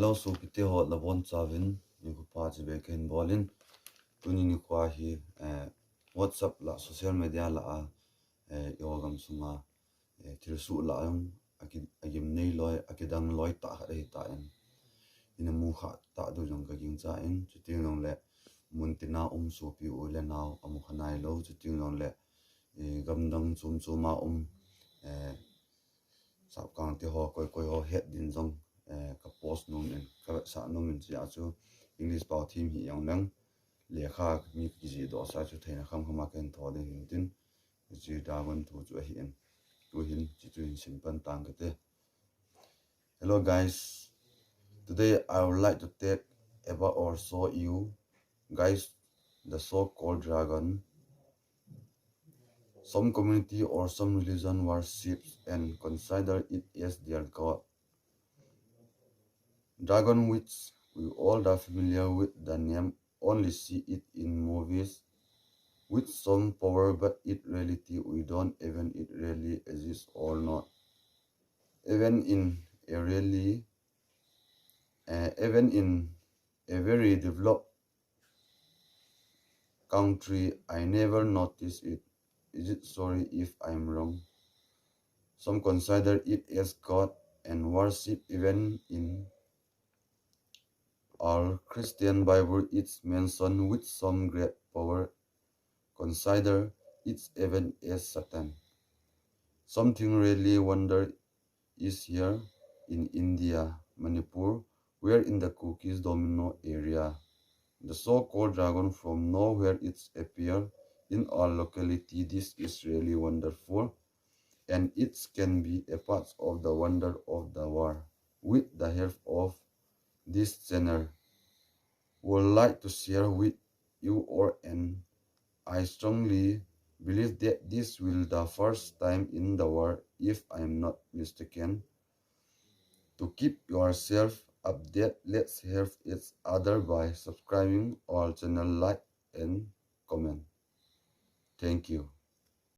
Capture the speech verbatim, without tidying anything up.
Hello, sopite ho, nabonchauvin nikho pha chibai kahin bolin. Tuni nikho hi, eh, WhatsApp lah, social media lah a, eh, eiho gamsunga, eh, thilsoh lah jong aki, agimnei loi, akidang loi tah khat ahitan. Ina mukhah tah diu jong kagingchan, chuteng jongle muntina um sopi u le nao amukha nailou, chuteng jongle, eh, gamdang chom choma um, eh, sapkangte ho, koi koi ho het din jong, eh, ka post nom in, ka vetsah nom in, chea chu English pao thim hi jongleng, lekha mi kijihdoh sa chu theina khamkhama kahin tho ding hintin, hiche Dragon thu chu ahin. Tuhin hiche chu hin simpan tang kate. Hello guys, today I would like to talk about or show you guys the so-called dragon. Some community or some religion worships and consider it as their god. Dragon, which we all are familiar with the name, only see it in movies with some power, but in reality we don't even it really exists or not. Even in a really, uh, even in a very developed country, I never noticed it. Is it sorry if I'm wrong? Some consider it as God and worship even in our Christian Bible, it's mentioned with some great power, consider it's even as Satan. Something really wonder is here in India, Manipur, where in the Kukis domino area. The so-called dragon from nowhere it's appear in our locality. This is really wonderful, and it can be a part of the wonder of the world. With the help of this channel, would like to share with you all, and I strongly believe that this will the first time in the world, if I'm not mistaken. To keep yourself updated, let's help each other by subscribing our channel, like and comment. Thank you.